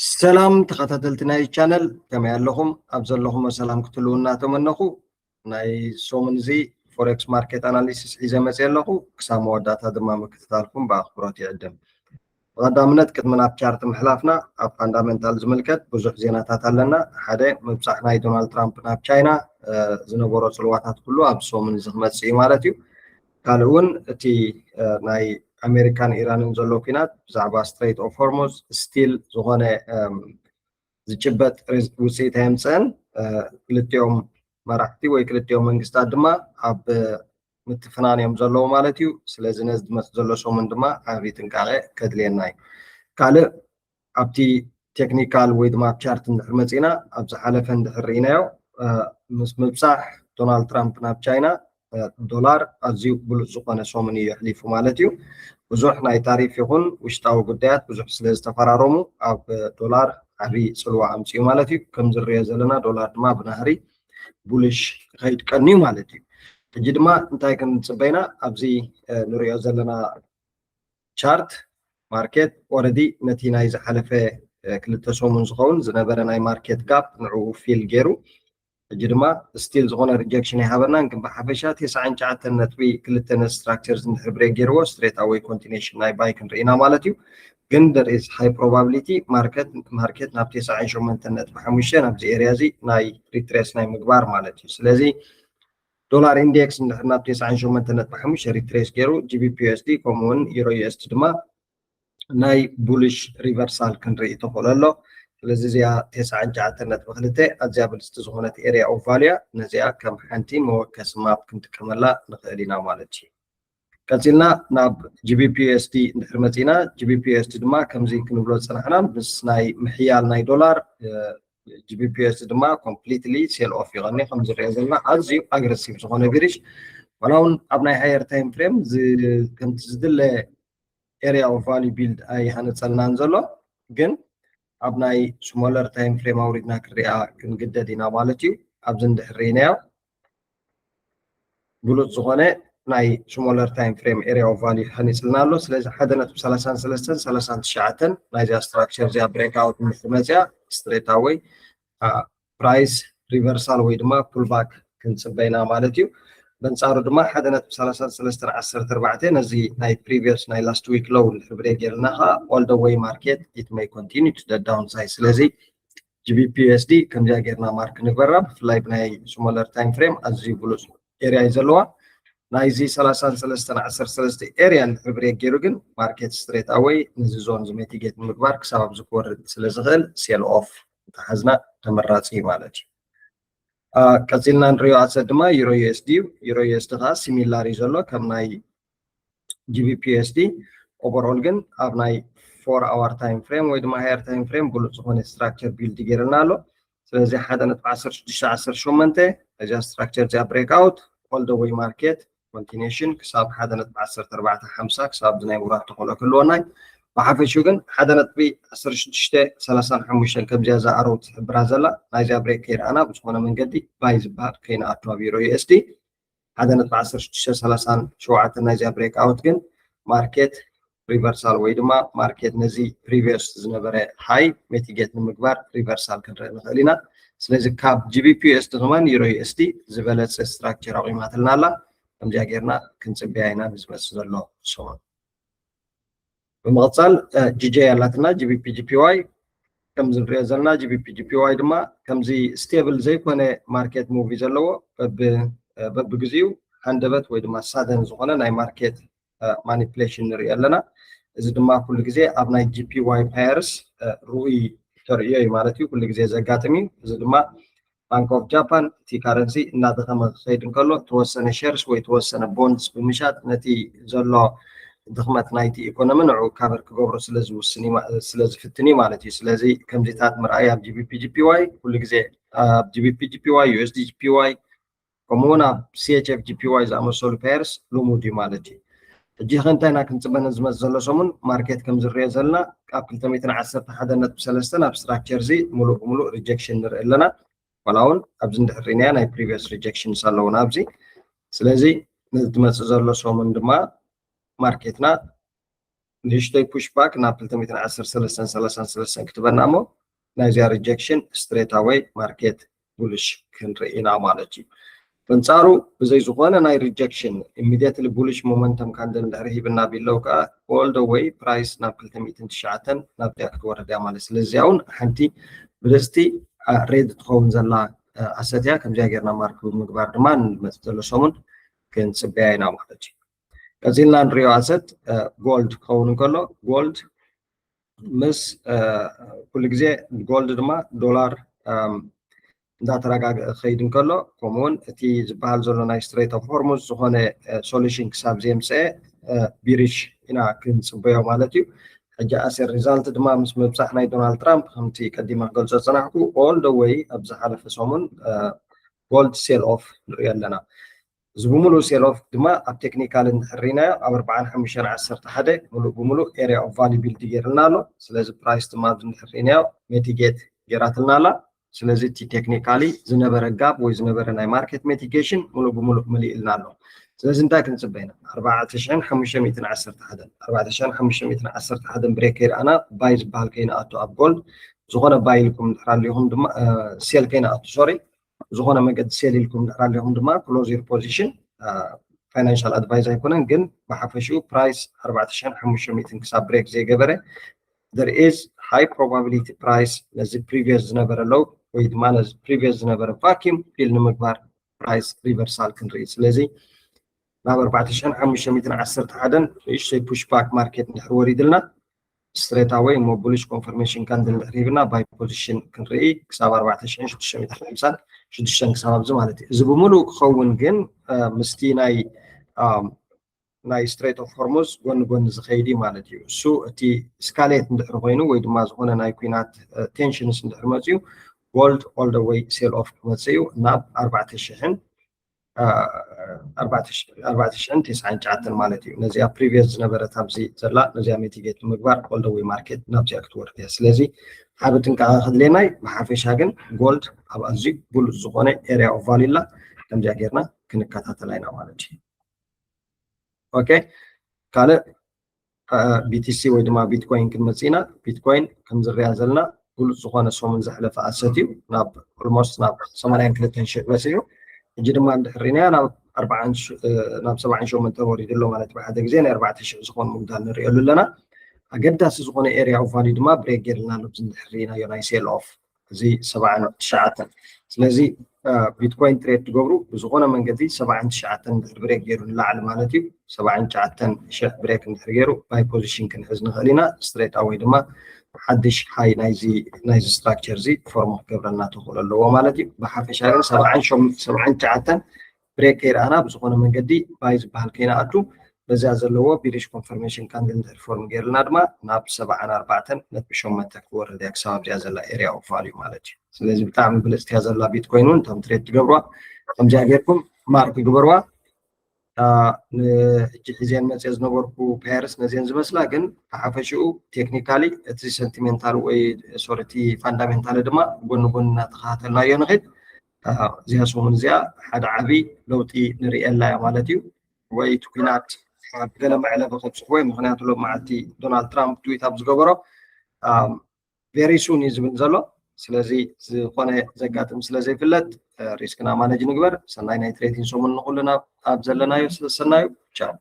ሰላም ተኸታተልቲ ናይ ቻነል፣ ከመይ ኣለኹም? ኣብ ዘለኹሞ ሰላም ክትህልዉ እናተመነኹ፣ ናይ ሰሙን እዚ ፎሬክስ ማርኬት ኣናሊሲስ ሒዘ መፅየ ኣለኹ። ክሳብ መወዳእታ ድማ ምክትታልኩም ብኣኽብሮት ይዕድም። ብቐዳምነት ቅድሚ ናብ ቻርት ምሕላፍና፣ ኣብ ፋንዳመንታል ዝምልከት ብዙሕ ዜናታት ኣለና። ሓደ፣ ምብፃሕ ናይ ዶናልድ ትራምፕ ናብ ቻይና ዝነበሮ ፅልዋታት ኩሉ ኣብ ሰሙን እዚ ክመፅእ እዩ ማለት እዩ። ካልእ እውን እቲ ናይ ኣሜሪካን ኢራንን ዘሎ ኩናት ብዛዕባ ስትሬት ኦፍ ሆርሙዝ ስቲል ዝኾነ ዝጭበጥ ውፅኢት ኣየምፅአን። ክልቲኦም መራሕቲ ወይ ክልቲኦም መንግስታት ድማ ኣብ ምትፍናን እዮም ዘለዉ ማለት እዩ። ስለዚ ነዚ ዝመፅእ ዘሎ ሰሙን ድማ ዓብዪ ጥንቃቐ ከድልየና እዩ። ካልእ ኣብቲ ቴክኒካል ወይ ድማ ኣብ ቻርት እንድሕር መፂና፣ ኣብ ዝሓለፈ እንድሕር ርኢናዮ፣ ምስ ምብፃሕ ዶናልድ ትራምፕ ናብ ቻይና፣ ዶላር ኣዝዩ ብሉፅ ዝኾነ ሰሙን እዩ ኣሕሊፉ ማለት እዩ። ብዙሕ ናይ ታሪፍ ይኹን ውሽጣዊ ጉዳያት ብዙሕ ስለ ዝተፈራረሙ፣ ኣብ ዶላር ዓብዪ ፅልዋ ኣምፅኡ ማለት እዩ። ከም ዝርዮ ዘለና፣ ዶላር ድማ ብናህሪ ቡልሽ ክኸይድ ቀንዩ ማለት እዩ። ሕጂ ድማ እንታይ ክንፅበይና ኣብዚ ንሪኦ ዘለና ቻርት፣ ማርኬት ኦረዲ ነቲ ናይ ዝሓለፈ ክልተ ሰሙን ዝኸውን ዝነበረ ናይ ማርኬት ጋፕ ንዕኡ ፊል ገይሩ፣ ሕጂ ድማ ስቲል ዝኾነ ሪጀክሽን ኣይሃበናን። ግን ብሓፈሻ ተስዓን ትሽዓተን ነጥቢ ክልተ ስትራክቸር እንድሕር ብሬክ ገይርዎ፣ ስትሬት ኣወይ ኮንቲኒሽን ናይ ባይ ክንርኢ ኢና ማለት እዩ። ግን there is high probability ማርኬት ማርኬት ናብ ተስዓን ሸሞንተን ነጥቢ ሓሙሽተ ናብዚ ኤሪያ እዚ ናይ ሪትሬስ ናይ ምግባር ማለት እዩ። ስለዚ ዶላር ኢንዴክስ እንድሕር ናብ ተስዓን ሸሞንተን ነጥቢ ሓሙሽተ ሪትሬስ ገይሩ፣ ጂቢፒ ዩኤስዲ ከምኡ እውን ዩሮ ዩኤስዲ ድማ ናይ ቡልሽ ሪቨርሳል ክንርኢ ተኽእሎ ኣሎ። ስለዚ እዚኣ ተስዓን ትሽዓተን ነጥቢ ክልተ ኣዝያ ብልፅቲ ዝኾነት ኤሪያ ኦፍ ቫልዩ እያ። ነዚኣ ከም ሓንቲ መወከሲ ማፕ ክንጥቀመላ ንኽእል ኢና ማለት እዩ። ቀፂልና ናብ ጂቢፒ ዩኤስዲ እንድሕር መፂና፣ ጂቢፒ ዩኤስዲ ድማ ከምዚ ክንብሎ ዝፀናሕና፣ ምስ ናይ ምሕያል ናይ ዶላር፣ ጂቢፒ ዩኤስዲ ድማ ኮምፕሊትሊ ሴል ኦፍ ይቐኒ። ከም ዝሪኦ ዘለና ኣዝዩ ኣግረሲቭ ዝኾነ ብሪጅ፣ ዋላ እውን ኣብ ናይ ሃየር ታይም ፍሬም ከምቲ ዝድለ ኤሪያ ኦፍ ቫልዩ ቢልድ ኣይሃነፀልናን ዘሎ፣ ግን ኣብ ናይ ስሞለር ታይም ፍሬም ኣውሪድና ክንሪኣ ክንግደድ ኢና ማለት እዩ። ኣብዚ እንድሕር ርኢናዮ፣ ብሉፅ ዝኾነ ናይ ስሞለር ታይም ፍሬም ኤሪያ ኦፍ ቫልዩ ሃኒፅልና ኣሎ። ስለዚ ሓደ ነጥቢ ሰላሳን ሰለስተን ሰላሳን ትሽዓተን ናይዚኣ ስትራክቸር እዚኣ ብሬክ ኣውት እንድሕር መፅያ፣ ስትሬት ኣወይ ፕራይስ ሪቨርሳል ወይ ድማ ፑልባክ ክንፅበይና ማለት እዩ። በንፃሩ ድማ ሓደ ነጥቢ ሰላሳን ሰለስተን ዓሰርተ ኣርባዕተ ነዚ ናይ ፕሪቪየስ ናይ ላስት ዊክ ሎው እንድሕር ብሬክ ገይርና ከዓ all the way ማርኬት it may continue to the downside። ስለዚ ጂቢፒ ዩኤስዲ ከምዚኣ ጌርና ማርክ ንግበራ፣ ብፍላይ ብናይ ስሞለር ታይም ፍሬም ኣዝዩ ብሉፅ ኤሪያ እዩ ዘለዋ። ናይዚ ሰላሳን ሰለስተን ዓሰርተ ሰለስተ ኤሪያ እንድሕር ብሬክ ገይሩ ግን ማርኬት ስትሬት ኣወይ ነዚ ዞን እዚ ሜቲጌት ንምግባር ክሳብ ኣብዚ ክወርድ ስለ ዝኽእል ሴል ኦፍ እንተሓዝና ተመራፂ እዩ ማለት እዩ። ቀፂልና ንሪኦ ኣሰት ድማ ዩሮ ዩኤስዲ እዩ። ዩሮ ዩኤስዲ ከዓ ሲሚላር እዩ ዘሎ ከም ናይ ጂቢፒ ዩኤስዲ። ኦቨርኦል ግን ኣብ ናይ ፎር ኣወር ታይም ፍሬም ወይ ድማ ሃየር ታይም ፍሬም ብሉፅ ዝኾነ ስትራክቸር ቢልድ ገይርልና ኣሎ። ስለዚ ሓደ ነጥቢ ዓሰርተ ሽዱሽተ ዓሰርተ ሸሞንተ እዚኣ ስትራክቸር እዚኣ ብሬክ ኣውት all the way ማርኬት ኮንቲኒሽን ክሳብ ሓደ ነጥቢ ዓሰርተ ኣርባዕተ ሓምሳ ክሳብ ናይ ምውራድ ተኽእሎ ክህልወና እዩ። ብሓፈሽኡ ግን ሓደ ነጥቢ ዓሰርተ ሽዱሽተ ሰላሳን ሓሙሽተን ከምዚኣ እዛ ኣሮው ትሕብራ ዘላ ናይዚኣ ብሬክ ከይረኣና ብዝኾነ መንገዲ ባይ ዝበሃል ከይንኣቱ ኣብ ዩሮ ዩኤስዲ። ሓደ ነጥቢ ዓሰርተ ሽዱሽተ ሰላሳን ሸውዓተን ናይዚኣ ብሬክ ኣውት ግን ማርኬት ሪቨርሳል ወይ ድማ ማርኬት ነዚ ፕሪቪየስ ዝነበረ ሃይ ሜቲጌት ንምግባር ሪቨርሳል ክንርኢ ንኽእል ኢና። ስለዚ ካብ ጂቢፒ ዩኤስዲ ከማን ዩሮ ዩኤስዲ ዝበለፀ ስትራክቸር ኣቑማትልና ኣላ። ከምዚኣ ጌርና ክንፅበያ ኢና ንዝመፅእ ዘሎ ሰሙን። ብምቕፃል ጂጄ ኣላትና ጂቢፒ ጂፒዋይ ከምዚ ንሪኦ ዘለና ጂቢፒ ጂፒዋይ ድማ ከምዚ ስቴብል ዘይኮነ ማርኬት ሙቭ እዩ ዘለዎ። በብግዚኡ ሃንደበት ወይ ድማ ሳደን ዝኾነ ናይ ማርኬት ማኒፕሌሽን ንሪኦ ኣለና። እዚ ድማ ኩሉ ግዜ ኣብ ናይ ጂፒዋይ ፓየርስ ርኡይ ተርእዮ እዩ ማለት እዩ። ኩሉ ግዜ ዘጋጥም እዩ። እዚ ድማ ባንክ ኦፍ ጃፓን እቲ ካረንሲ እናደኸመ ክኸይድ እንከሎ፣ ተወሰነ ሸርስ ወይ ተወሰነ ቦንድስ ብምሻጥ ነቲ ዘሎ ድኽመት ናይቲ ኢኮኖሚ ንዕኡ ካቨር ክገብሮ ስለ ዝፍትን እዩ ማለት እዩ። ስለዚ ከምዚታት ምርኣይ ኣብ ጂቢፒ ጂፒዋይ ኩሉ ግዜ፣ ኣብ ጂቢፒ ጂፒዋይ፣ ዩኤስዲ ጂፒዋይ፣ ከምኡ እውን ኣብ ሲኤችኤፍ ጂፒዋይ ዝኣመሰሉ ፓየርስ ልሙድ እዩ ማለት እዩ። ሕጂ ከ እንታይ ኢና ክንፅበ ነዚ ዝመፅእ ዘሎ ሰሙን? ማርኬት ከም ዝርዮ ዘለና ካብ ክልተ ሚእትን ዓሰርተ ሓደ ነጥቢ ሰለስተ ናብ ስትራክቸር እዚ ሙሉእ ብሙሉእ ሪጀክሽን ንርኢ ኣለና። ዋላ እውን ኣብዚ እንድሕር ርኢናያ ናይ ፕሪቪየስ ሪጀክሽንስ ኣለውና ኣብዚ። ስለዚ ነዚ ዝመፅእ ዘሎ ሰሙን ድማ ማርኬትና ንእሽተይ push back ናብ ክልተ ሚእትን ዓሰርተ ሰለስተን ሰላሳን ሰለስተን ክትበና እሞ ናይዚኣ rejection straight away market bullish ክንርኢ ኢና ማለት እዩ። በንጻሩ ብዘይ ዝኾነ ናይ rejection immediately bullish momentum candle እንድሕር ሂብና ቢለው ከዓ all the way price ናብ ክልተ ሚእትን ትሽዓተን ናብዚኣ ክትወርድ እያ ማለት። ስለዚ እውን ሓንቲ ብልፅቲ red ትኸውን ዘላ asset እያ። ከምዚኣ ጌርና mark ብምግባር ድማ ንመፅእ ዘሎ ሰሙን ክንፅበያ ኢና ማለት እዩ። ቀፂልና ንሪኦ asset gold ክኸውን እንከሎ gold ምስ ኩሉ ግዜ gold ድማ ዶላር እንዳተረጋገ ክኸይድ እንከሎ ከምኡውን እቲ ዝበሃል ዘሎ ናይ Strait of Hormuz ዝኾነ solution ክሳብ ዘየምፀአ bearish ኢና ክንፅበዮ ማለት እዩ። ሕጂ as a result ድማ ምስ ምብፃሕ ናይ ዶናልድ ትራምፕ ከምቲ ቀዲመ ክገልፆ ዝፀናሕኩ all the way ኣብ ዝሓለፈ ሰሙን gold sell off ንሪኦ ኣለና። እዚ ብምሉእ sell off ድማ ኣብ technical እንድሕር ርኢናዮ ኣብ ኣርባዓን ሓሙሽተን ዓሰርተ ሓደ ሙሉእ ብምሉእ area of value build ገይርልና ኣሎ። ስለዚ price ድማ ኣብዚ እንድሕር ርኢናዮ mitigate ገይራትልና ኣላ። ስለዚ እቲ technically ዝነበረ gap ወይ ዝነበረ ናይ market mitigation ሙሉእ ብምሉእ መሊእልና ኣሎ። ስለዚ እንታይ ክንፅበ ኢና? ኣርባዕተ ሽሕን ሓሙሽተ ሚእትን ዓሰርተ ሓደን ኣርባዕተ ሽሕን ሓሙሽተ ሚእትን ዓሰርተ ሓደን break ከይረኣና buy ዝበሃል ከይንኣቱ ኣብ gold ዝኾነ buy ኢልኩም እንድሕር ኣሊኹም ድማ sell ከይንኣቱ sorry ዝኾነ መገዲ sell ኢልኩም እንድሕር ኣሊኹም ድማ close your position። Financial advice ኣይኮነን ግን ብሓፈሽኡ price ኣርባዕተ ሽሕን ሓሙሽተ ሚእትን ክሳብ break ዘይገበረ there is high probability price ነዚ previous ዝነበረ low ወይ ድማ ነዚ previous ዝነበረ vacuum fill ንምግባር price reversal ክንርኢ። ስለዚ ናብ ኣርባዕተ ሽሕን ሓሙሽተ ሚእትን ዓሰርተ ሓደን ንእሽተይ push back market እንድሕር ወሪድልና straight away እሞ bullish confirmation candle እንድሕር ሂብና buy position ክንርኢ ክሳብ ኣርባዕተ ሽሕን ሽዱሽተ ሚእትን ሓምሳን ሽዱሽተን ክሳብ ኣብዚ ማለት እዩ። እዚ ብምሉእ ክኸውን ግን ምስቲ ናይ ናይ Strait of Hormuz ጎኒ ጎኒ ዝኸይድ እዩ ማለት እዩ። እሱ እቲ escalate እንድሕር ኮይኑ ወይ ድማ ዝኾነ ናይ ኲናት tensions እንድሕር መፅዩ gold all the way sell off ክመፅእ እዩ ናብ ኣርባዕተ ሽሕን ኣርባዕተ ሽሕን ተስዓን ትሽዓተን ማለት እዩ። ነዚኣ previous ዝነበረት ኣብዚ ዘላ ነዚኣ mitigate ንምግባር all the way market ናብዚኣ ክትወርድ እያ። ስለዚ ዓቢ ጥንቃቐ ከድልየናይ ብሓፈሻ ግን gold ኣብ ኣዝዩ ብሉፅ ዝኾነ area of value ላ ከምዚኣ ጌርና ክንከታተላ ኢና ማለት እዩ። Okay ካልእ BTC ወይ ድማ ቢትኮይን ክንመፅእ ኢና። ቢትኮይን ከምዝርያ ዘለና ብሉፅ ዝኾነ ሰሙን ዘሕለፈ asset እዩ። ናብ almost ናብ ሰማንያን ክልተን ሽሕ በፂሑ ሕጂ ድማ እንድሕር ርኢናዮ ናብ ኣርባዓን ናብ ሰብዓን ሸሞንተን ወሪዱ ኣሎ ማለት ብሓደ ግዜ ናይ ኣርባዕተ ሽሕ ዝኾን ምጉዳል ንሪእሉ ኣለና። ኣገዳሲ ዝኾነ area of value ድማ break ገይርልና ኣሎ ኣብዚ እንድሕር ርኢናዮ ናይ sell off እዚ ሰብዓን ትሽዓተን ስለዚ ቢትኮይን trade ትገብሩ ብዝኾነ መንገዲ ሰብዓን ትሽዓተን እንድሕር break ገይሩ ንላዕሊ ማለት እዩ ሰብዓን ትሽዓተን ሽሕ break እንድሕር ገይሩ buy position ክንሕዝ ንኽእል ኢና። Straight away ድማ ሓድሽ high ናይዚ ናይዚ structure እዚ form ክገብረልና ተኽእሎ ኣለዎ ማለት እዩ። ብሓፈሻ ግን ሰብዓን ትሽዓተን break ከይረኣና ብዝኾነ መንገዲ buy ዝበሃል ከይንኣቱ በዚኣ ዘለዎ bearish confirmation candle እንድሕር form ገይርልና ድማ ናብ ሰብዓን ኣርባዕተን ነጥቢ ሸሞንተ ክትወርድ እያ ክሳብ ኣብዚኣ ዘላ area of value ማለት እዩ። ስለዚ ብጣዕሚ ብልፅቲ እያ ዘላ ቢትኮይን እውን እቶም trade ትገብርዋ ከምዚኣ ጌርኩም mark ግበርዋ። ሕጂ ሒዘን መፅየ ዝነበርኩ pairs ነዚአን ዝመስላ ግን ብሓፈሽኡ technically እቲ sentimental ወይ sorry እቲ fundamental ድማ ጎኒ ጎኒ እናተኸታተልናዮ ንኸይድ እዚኣ ሰሙን እዚኣ ሓደ ዓብዪ ለውጢ ንርእየላ እያ ማለት እዩ። ወይ እቲ ኲናት ኣብ ገለ መዕለቢ ከብፅሕዎ እዩ። ምኽንያቱ ሎም መዓልቲ ዶናልድ ትራምፕ tweet ኣብ ዝገበሮ very soon እዩ ዝብል ዘሎ። ስለዚ ዝኾነ ዘጋጥም ስለ ዘይፍለጥ risk ና manage ንግበር። ሰናይ ናይ trading ሰሙን ንኹልና ኣብ ዘለናዮ ስለዝሰናዩ ቻው።